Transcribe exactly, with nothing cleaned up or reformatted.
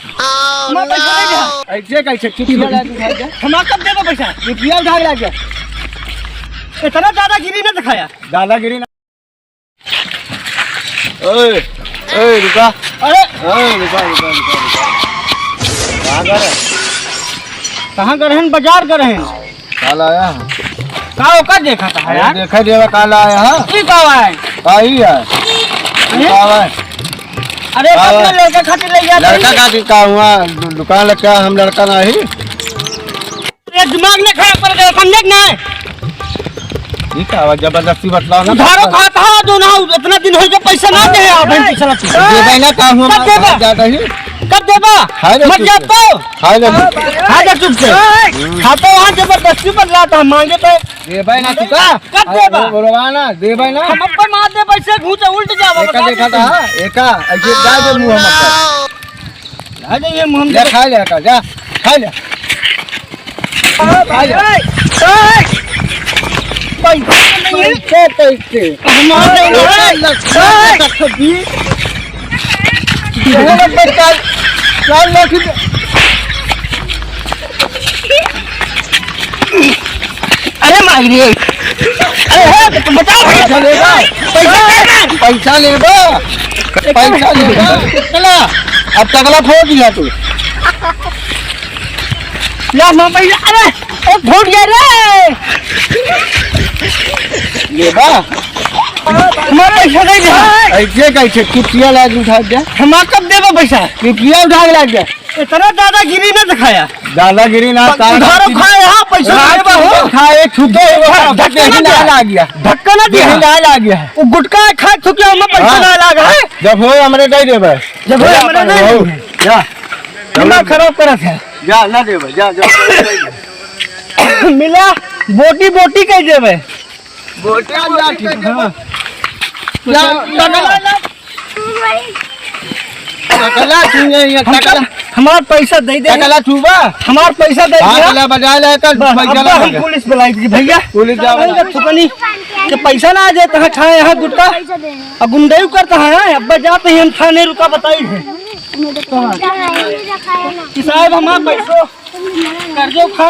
हमार पैसा नहीं दिया। ऐसे कैसे? चुटिया लाग गया। हमार कब देबा पैसा? चुटिया उठा के लाग गया। इतना दादागिरी ना दिखाया। दादागिरी ना। ओए, ओए, रुका। अरे। ओए, रुका, रुका, रुका, रुका। कहाँ गए? कहाँ गए हैं? बाजार गए हैं। काल आया है। का ओकर देखा था अरे यार? देखा देवा काल आया है। की का है? का ही है? अरे? का है? अरे, का अपने है? लड़का खातिर ले गया था। लड़का खातिर का हुआ? दु-, दुकान लग गया, हम लड़का नहीं। ये दिमाग नहीं खराब कर दे, समझे कि नहीं? ठीक है, अब जबरदस्ती बतलाओ ना। उधारो खाता है जो ना, इतना दिन हो गया, पैसा ना दे, आप हम दूसरा चीज। देबे ना, का हुआ? कब देबा? ज्यादा ही। कब देबा? खाए ले मत चुप जा से। तो। खाए ले चुप से। हाँ, जा चुप से। हम्म। खाता वहाँ जबरदस्ती बतलाता, हम मांगे तो। देबे ना चुका। कब देबा? अरे, बोलवा ना, देबे ना। हम अपन मार दे, पैसे घूंचे उल्ट जावा, एका बता देखा दे। था, एका, ऐसे डाल दे मुंह हम अपन। आ जाइए, हम ले, खा ले, खा, जा, खा ले। खा ले। पैसा नहीं है। पैसे, पैसे। हमारे एक लाख, एक लाख बीस। ये है ना, चार, चार लाख। अरे माई रे, अरे हे, तो बताओ। पैसा लेबा? पैसा लेबा? पैसा लेबा? पैसा लेबा? चला, अब टकला फोड़ दिया तू। ला, माँ, पैसा, अरे, ओ, फोड़ गया रे। लेबा? हमार पैसा नहीं दे। ऐसे कैसे? चुटिया लाग उठा दे। हमार कब देबा पैसा? चुटिया उठा के लाग दे। इतना दादागिरी ना दिखाया। दादागिरी ना, उधारो खाए, हाँ, पैसा रात देबा हो। खाए, छुपे हो, हाँ, धक्का देही ना ना दिया। लाग गया। धक्का ना देही दिया। ना लाग गया। वो गुटखा खाए, छुपे, हमें पैसा हाँ। ना लाग, हाँ? जब होए, हमरे दे देबे। जब होए, हमरे दे देबे। जा। दिमाग खराब करत है। जा, ना देबे, जा, जा। मिला, बोटी, बोटी कह देबे। बोटी, बोटी कह देबे। हाँ। जा, टकला, टकला छू, ये, ये हम टकला। हमार पैसा दे दे। टकला छूबा? हमार पैसा दे हाँ, दे। टकला बजा ले, कल बस, पैसा अब ना हम लगे। पुलिस बुलाई थी, भैया। पुलिस जाओ। भैया, थुकनी के पैसा ना आ जाए, तहाँ खाए यहाँ गुटखा। पैसा दे। अब गुंडई करता है, अब जाते ही हम थाने रुका बताई है। कि साहब, हमार पैसो कर्जो खाए।